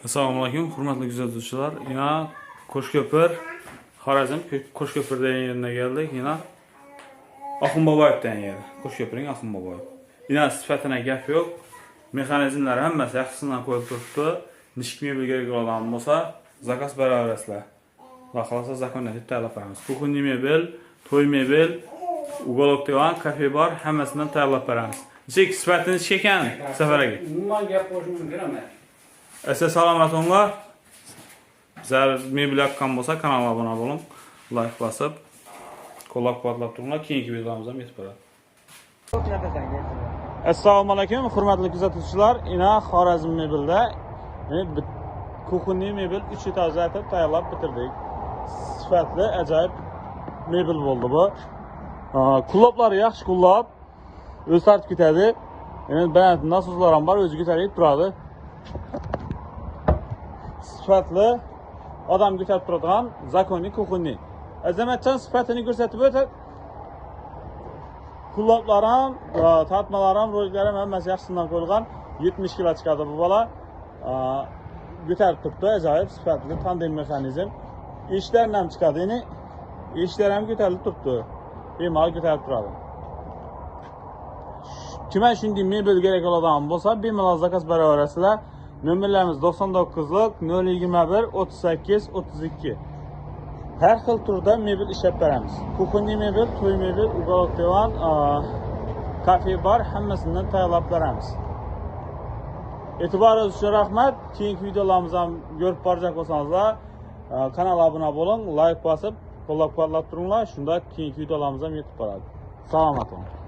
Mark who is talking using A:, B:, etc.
A: Assalomu alaykum, hurmatli kuzatuvchilar. Yana Qo'shko'pir, Xorazm Qo'shko'pir degan yerine geldik. Yine Oxunboboyev degan yer. Qo'shko'pirning Oxunboboyev. Yine sifatına gap yo'q. Mexanizmlar hammasi yaxshisidan qo'yilib turibdi. Nishik mebel kerak bo'lgan bo'lsa, заказ beraverasizlar. Xudo xohlasa, законно tayyorlab beramiz. Кухонный mebel, to'y mebel, уголок divan, kafe bar hammasidan tayyorlab beramiz. Nechik sifati nechik ekan, Safar aka?
B: Umuman gap qo'shib mumkin emas.
A: Esa salomat olinglar. Bizlar mebel yoqqan bo'lsa, kanalga obuna bo'ling. Like bosib, qo'llab-quvvatlab turinglar. Keyingi videolarimiz ham yetib boradi. Assalomu alaykum, hurmatli kuzatuvchilar. Ina Xorazm mebelda кухонный mebel 3 этаж etib tayyorlab bitirdik. Sifatli, ajoyib mebel bo'ldi bu. Qulloplari yaxshi qullob. O'zi tortib ketadi. Endi baland nasoslar ham bor, o'zi ko'tarib turadi. Sifatli, odam ko'tarib turadigan законный кухонный. Azamatjon, sifatini ko'rsatib o'tib. Qulloqlar ham, tortmalar ham, roliklar ham hammasi yaxshisidan qo'yilgan. 70 kilo chiqadi bu bola. Ko'tarib turibdi, ajoyib sifatli tandem mexanizm. Eshiklardan ham chiqadi, ya'ni eshiklar ham ko'tarilib turibdi. Bemalol ko'tarib turadi. Kime shunday mebel kerak bo'ladigan bo'lsa, bemalol заказ beraverasizlar. Nomerlarimiz 99lik 021 38 32. Har xil turda mebel ishlab beramiz. Кухонный mebel, to'y mebel, уголок divan, kafe bar hammasidan tayyorlab beramiz. E'tiboringiz uchun rahmat. Keyingi videolarimizni ham ko'rib borjak bo'lsangizlar, kanalga obuna bo'ling, like bosib, qo'llab-quvvatlab turinglar. Shunda keyingi videolarimiz ham yetib boradi. Salomat bo'ling.